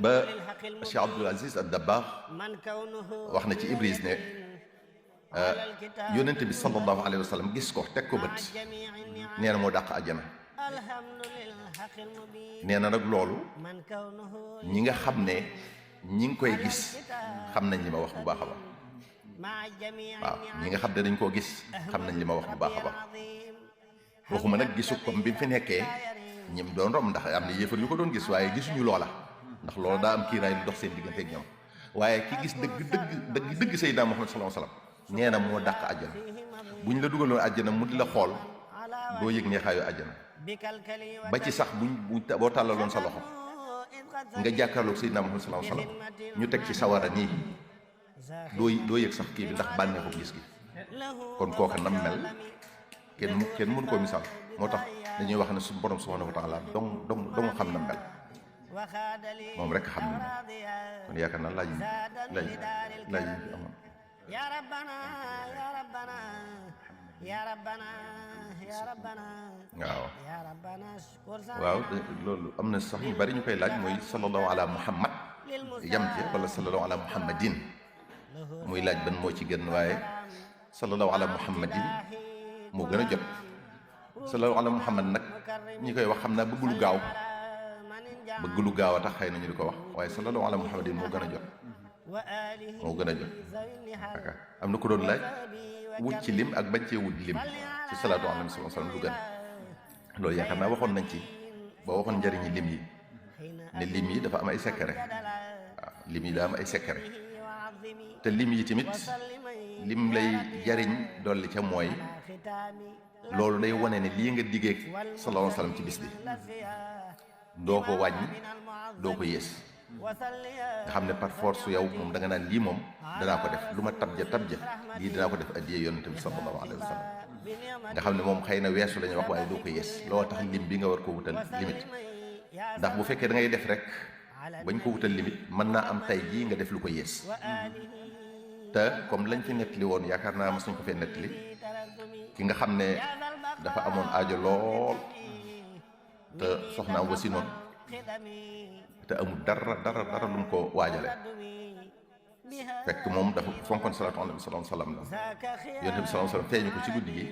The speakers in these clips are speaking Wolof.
ba Cheikh Abdul Aziz ad-Dabbagh wax na ci Ibris ne yonent bi sallallahu alayhi wa sallam gis ko teg ko bët nee na moo dàq àjjana. nee na nag loolu ñi nga xam ne ñi ngi koy gis xam nañ li ma wax bu baax a baax waaw ñi nga xam ne dañ koo gis xam nañ li ma wax bu baax a baax waxuma nag gisu comme bi mu fi nekkee ñim doon rom ndax am na yéefar yu ko doon gis waaye gisuñu loola ndax loola daa am kiiraay lu dox seen diggante ak ñoom waaye ki gis dëgg Seydina Muhammad sallallahu alayhi wasallam nee na moo dàq àjjana bu ñu la dugaloon àjjana mu di la xool doo yëg neexaayu àjjana ba ci sax boo tàllaloon sa loxo nga jàkkaarloog Seydina Muhammad sallallahu alayhi wasallam ñu teg ci sawara nii doo yëg sax kii bi ndax bànneexu gis gi kon kooka nam mel kenn mënu koo misaal moo tax dañuy wax ne suñu borom subhanahu wa taala dong xam na mel moom rek xam na kon yaakaar naa laaj yi fi amoon ya rabbana ya rabbana ya rabbana ya rabbana waaw loolu am na sax ñu bari ñu koy laaj mooy sallallahu ala muhammad yam ci wala sallallahu ala muhammadin muy laaj ban moo ci gën waaye sallallahu ala muhammadin moo gën a jot sallallahu ala muhammad nag ñi koy wax xam naa bëgg lu gaaw a tax xëy na ñu di ko wax waaye sallallahu ala muhammadin moo gën a jot am na ko doon laaj wut ci lim ak bañ cee wut lim ci salaatu ala nabi sallallahu alayhi wasallam lu gën loolu yaakaar naa waxoon nañ ci ba waxoon njëriñi lim yi ne lim yi dafa am ay secret waaw lim yi daa am ay secret te lim yi tamit lim lay jariñ dolli ca mooy loolu day wane ne lii nga diggee sallallahu alayhi wasallam ci bis bi doo ko wàññi doo ko yées nga xam ne par force yow moom da nga naan lii moom danaa ko def lu ma tabja lii dinaa ko def addiyee yonent bi sallallahu alayhi wa sallam nga xam ne moom xëy na weesu la ñuy wax waaye doo ko yées loo tax lim bi nga war ko wutal limite ndax bu fekkee da ngay def rek bañ ko wutal limite mën naa am tay jii nga def lu ko yées te comme lañ fi nettali woon yaakaar naa mas nañ ko fee nettali ki nga xam ne dafa amoon aajo lool te soxnaam wasi noonu te amul dara lu mu ko waajale fekk moom dafa fonkoon salaatu ala nabi sallallahu alayhi wasallam la yonent bi sallallahu alayhi wasallam feeñu ko ci guddi gi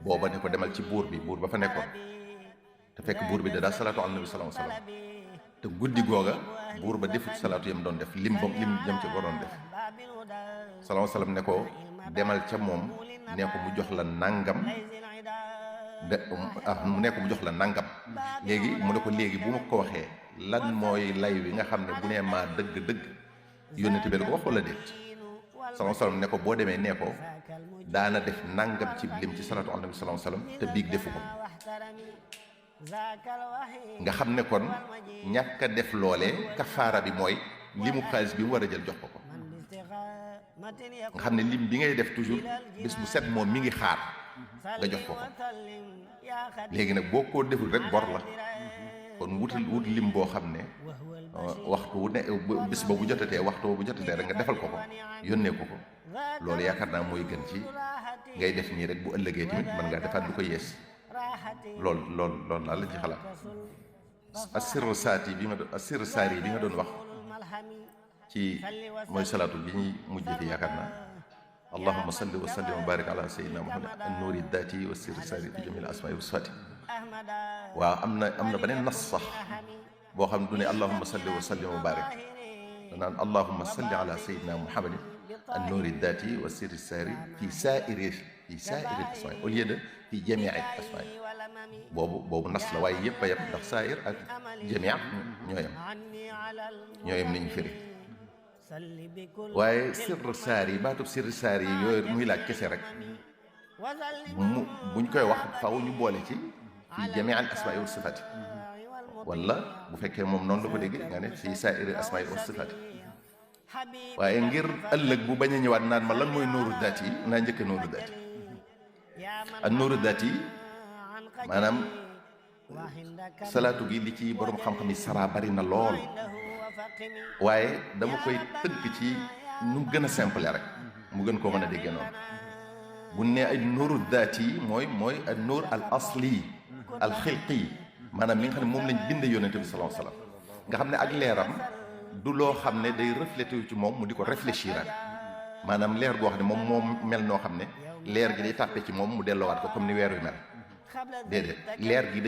booba ne ko demal ci buur ba fa nekkoon te fekk buur bi da daal salaatu ala nabi sallallahu alayhi wasallam te guddi googa buur ba defut salaatu yam doon def lim jëm ci waroon def sallallahu alayhi wasallam ne ko demal ca moom ne ko mu jox la nangam mu ne ko mu jox la nangam léegi mu ne ko léegi bu ma ko waxee lan mooy lay wi nga xam ne bu nee maa dëgg yónnent bi la ko wax wala déet sallallahu alayhi wasallam ne ko boo demee nee ko daana def nangam ci lim ci salaatu ala nabi sallallahu alayhi wasallam te biig defu ko nga xam ne kon ñàkk a def loolee kafaara bi mooy limu xaalis bi mu war a jël jox ko nga xam ne lim bi ngay def toujours bés bu set moom mi ngi xaar nga jox ko léegi nag boo ko deful rek bor la kon wut lim boo xam ne waxtu wu ne bis ba bu jotatee waxtu bu jotatee rek nga defal ko yónnee ko loolu yaakaar naa mooy gën ci ngay def nii rek bu ëllëgee tamit mën ngaa defaat lu ko yees loolu laa la ci xalaat assirru saari bi nga doon wax ci mooy salaatu bi ñuy mujj fi yaakaar naa allahumma salli wa sallim wa barik ala sayyidina muhammad an-nuri dati wa sirri saari fi jamil asma'i wa sifati waaw am na beneen nas sax boo xam ne du ne allahumma salli wa sallim wa barik danaan allahumma salli ala sayyidina muhammadin an-nuri dati wa sirri saari fi saa'iri asma'i au lieu de fi jami'i asma'i boobu nas la waaye yëpp a yem ndax saa'ir ak jami' ñoo yem ni ñu firi waaye sirru saari baatub sirri saari yooyu muy laaj kese rek buñ koy wax faaw ñu boole ci fi jami' al asma'i wa sifati wala bu fekkee moom noonu la ko dégg nga ne fi saa'iri asma'i wa sifati waaye ngir ëllëg bu bañ a ñëwaat naan ma lan mooy nooru daat yi naa njëkk nooru daat yi ak nooru daat yi maanaam salaatu gi li ci borom xam-xam yi sara bari na lool waaye dama koy tënk ci nu gën a simple rek mu gën koo mën a déggee noonu bu ne ay nooru daat yi mooy ak noor al asli al xilqi maanaam mi nga xam ne moom lañ bind yonente bi sallallahu alayhi wasallam nga xam ne ak leeram du loo xam ne day reflété wu ci moom mu di ko réfléchir ak maanaam leer goo xam ne moom mel noo xam ne leer gi day tàppe ci moom mu delloowaat ko comme ni weer wi mel déedéet leer gi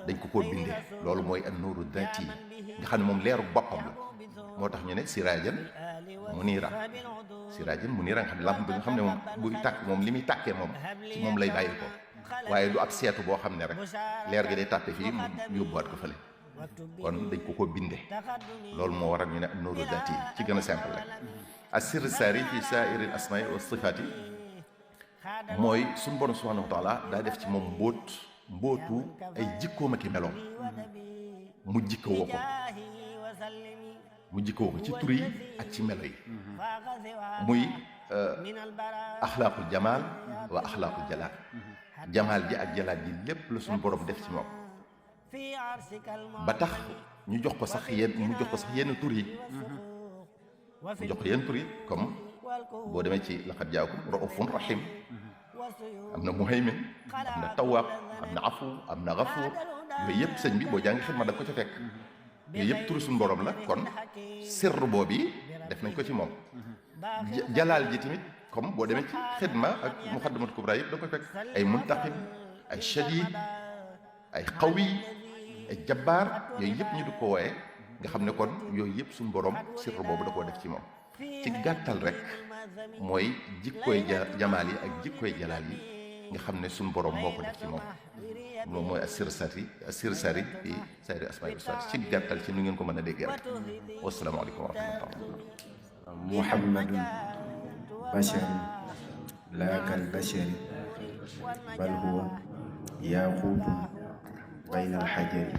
dañ ko koo binde loolu mooy an nuuru daati nga xam ne moom leeru boppam la moo tax ñu ne siraajan muniira nga xam ne lamp bi nga xam ne moom buy tàkk moom li muy tàkkee moom ci moom lay bàyyi ko waaye du ab seetu boo xam ne rek leer gi day tàppe fii mu yóbbuwaat ko fële kon dañ ko binde loolu moo waral ñu ne an nuuru daati ci gën a simple rek as-sirru saari fi saa'iri al-asmaa'i wa sifaati mooy suñu borom subhaanahu wa taala daa def ci moom mbootu ay jikkoom ak i meloom mu jikkoo ko ci tur yi ak ci melo yi muy axlaaqul jamaal wa axlaaqul jalaal jamaal ji ak jalaal ji lépp la suñu borom def ci moom ba tax ñu jox ko sax yenn tur yi comme boo demee ci laqad jaakum raufun rahim am na muhaymin am na tawaab am na afu am na gafuur yooyu yëpp sëñ bi boo jàngi xidma da nga ko ca fekk yooyu yëpp turu suñu borom la kon sirru boobu def nañ ko ci moom jalaal ji tamit comme boo demee ci xidma ak muqaddimatul kubra yëpp da nga ko fekk ay muntaqim ay shadid ay qawi ay jabbaar yooyu yëpp ñu du ko wooye nga xam ne kon yooyu yëpp suñu borom sirru boobu da koo def ci moom ci gàttal rek mooy jikkooy jamaal yi ak jikkooy jalaal yi nga xam ne suñu borom moo ko def ci moom moom mooy as-sirru saari fi saa'iri al-asmaa'i wa sifaat ci gàttal ci nu ngeen ko mën a déggee rek wasalaamaaleykum wa rahmatulah. muhammadun basharun laa kal bashari bal huwa yaaquutun bayna al-hajari.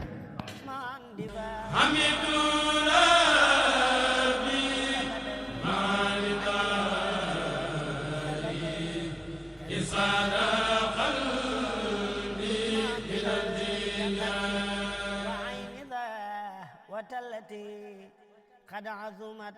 التي قد عظمت